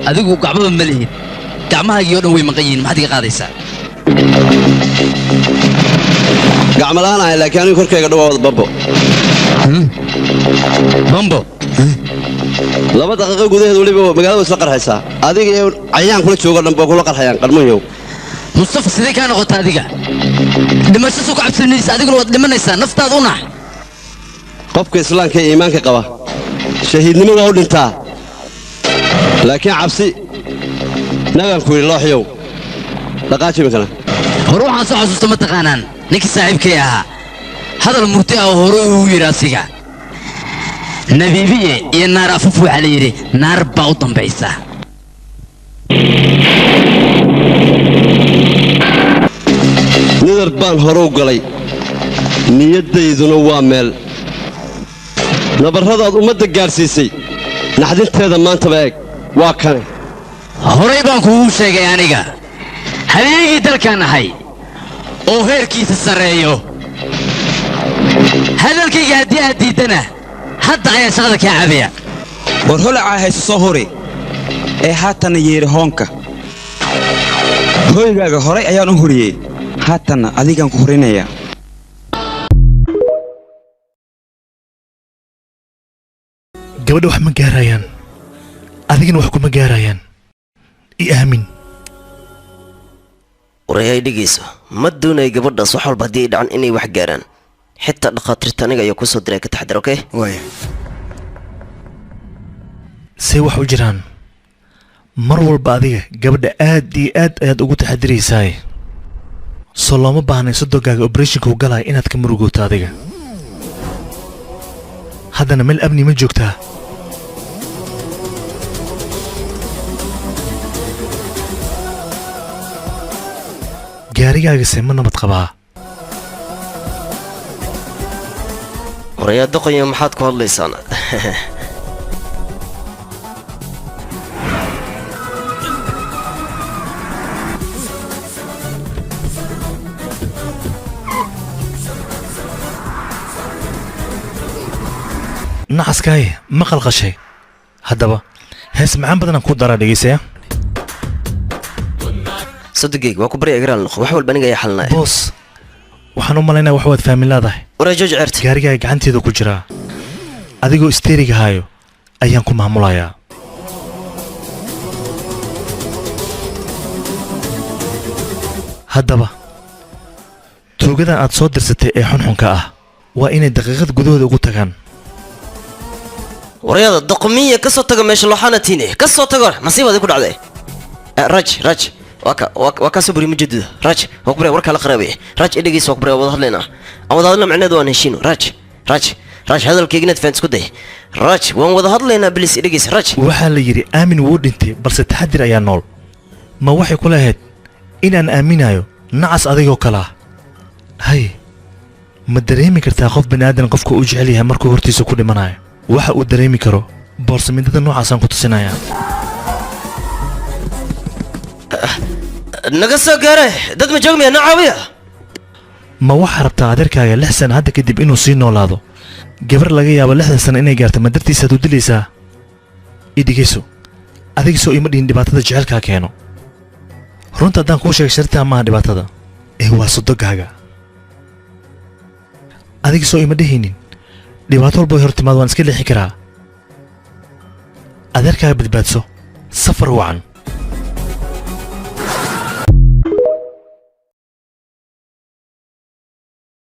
Adigu gacmaba ma lihid, gacmahaagii oo dhan way maqan yihiin. Maxaad iga qaadaysaa? Gacmo la'aan ahay, laakiin anigu korkayga dhan waa wada bambo. Bambo? 2 daqiiqo gudaheed weliba magaalada way isla qarxaysaa. Adiga iyo cayayaan kula joogo dhan baa kula qarxayaan qarmuhyow. Mustafa, sidee kaa noqota adiga? Dhimasho soo ka cabsanaysa, adiguna waad dhimanaysaa, naftaada u nax. Qofka islaamka ee iimaanka qaba shahiidnimo waa u dhintaa, laakiin cabsi naganku yidhi looxyow dhaqaaji iminkana. Hore waxaan soo xasuusta, ma taqaanaan ninkii saaxiibkay ahaa hadal murti ah oo hore uu yidhi asiga nabiibiye iyo naar afuf? Waxaa la yidhi naar baa u dambaysa. Nidar baan horeu galay, niyaddayduna waa meel nabarradaad ummadda gaadhsiisay naxdinteeda maantaba eeg waa kane. Horay baan kuugu sheegay, aniga habeegii dalkaan ahay oo heerkiisa sarreeyo. Hadalkayga haddii aad diiddana, hadda ayaa shaqada kaa cabaya. War holacaa hayso soo huri ee haatanna yeedhi hoonka hoygaaga horay ayaan u huriyey, haatanna adigaan ku hurinayaa. Gabadha wax ma gaarayaan, adigana wax kuma gaarayaan, i aamin. Warayay, dhegayso, ma doonayo gabadhaas wax walba haddii ay dhacan inay wax gaaraan. Xitaa dhakhaatiirta aniga ayaa kusoo diray, ka taxadar, okay? Waaya. See wax u jiraan? Mar walba adiga gabadha aad iyo aad ayaad ugu taxadiraysaay. Soo looma baahnay sodogaaga oberethonka u galaya inaad ka murugooto adiga? Haddana meel amni ma joogtaa? Gaarigaagase ma nabad qabaa? Warayaa doqonya, maxaad ku hadlaysaan? Nacaskaaye, ma qalqashay? Haddaba hees macaan badanaan ku daraa, dhegaysaya. Sodogeyga, waa ku barya, igraal noqo, wax walba aniga ayaa xalinaya. Boos, waxaan u malaynaya wax waad fahmin leedahay. Waraa, jooji ceerta. Gaarigaaga gacanteeda ku jiraa, adigoo isteeriga haayo ayaan ku maamulayaa. Haddaba tuugadan aad soo dirsatay ee xunxunka ah waa inay daqiiqad gudahooda ugu tagaan. Warayada doqomiya, ka soo taga meesha, looxaana tiine, ka soo tago, masiibaadi ku dhacday. Raj, Raj, waa ka waa kaa soo buriy majeedada. Raj, waa ku barya, warkaa la qaraabay. Raj, idhegeysa, waa ku barya, wada hadlaynaa, aan wada hadlna, macnaheedu waan heshiino. Raj, Raj, Raj, hadalkayga inaad fahan isku day. Raj, waan wada hadlaynaa, bilis idhegeysa, Raj. Waxaa la yidhi aamin wuu dhintay, balse taxadir ayaa nool. Ma waxay ku lahayd inaan aaminayo nacas adigoo kale ah? Hay, ma dareemi kartaa qof bini'aadan qofka uu jecel yahay markuu hortiisa ku dhimanayo waxa uu dareemi karo? Boorsamidada noocaasaan ku tusinayaa. Naga soo gaara, dad ma joogmaya na caawiya. Ma waxaa rabtaa adeerkaaga 6 sana hadda kadib inuu sii noolaado? Gabar laga yaabo 60 sana inay gaarto ma dartiisaad u dilaysaa? I dhegayso, adiga soo ima dhihin dhibaatada jecelkaa keeno. Runta haddaan kuu sheegay, shartaa maaha dhibaatada ee waa sodogaaga. Adiga soo ima dhehaynin dhibaato walba way hor timaad waan iska leexi karaa? Adeerkaaga badbaadso. Safar wacan.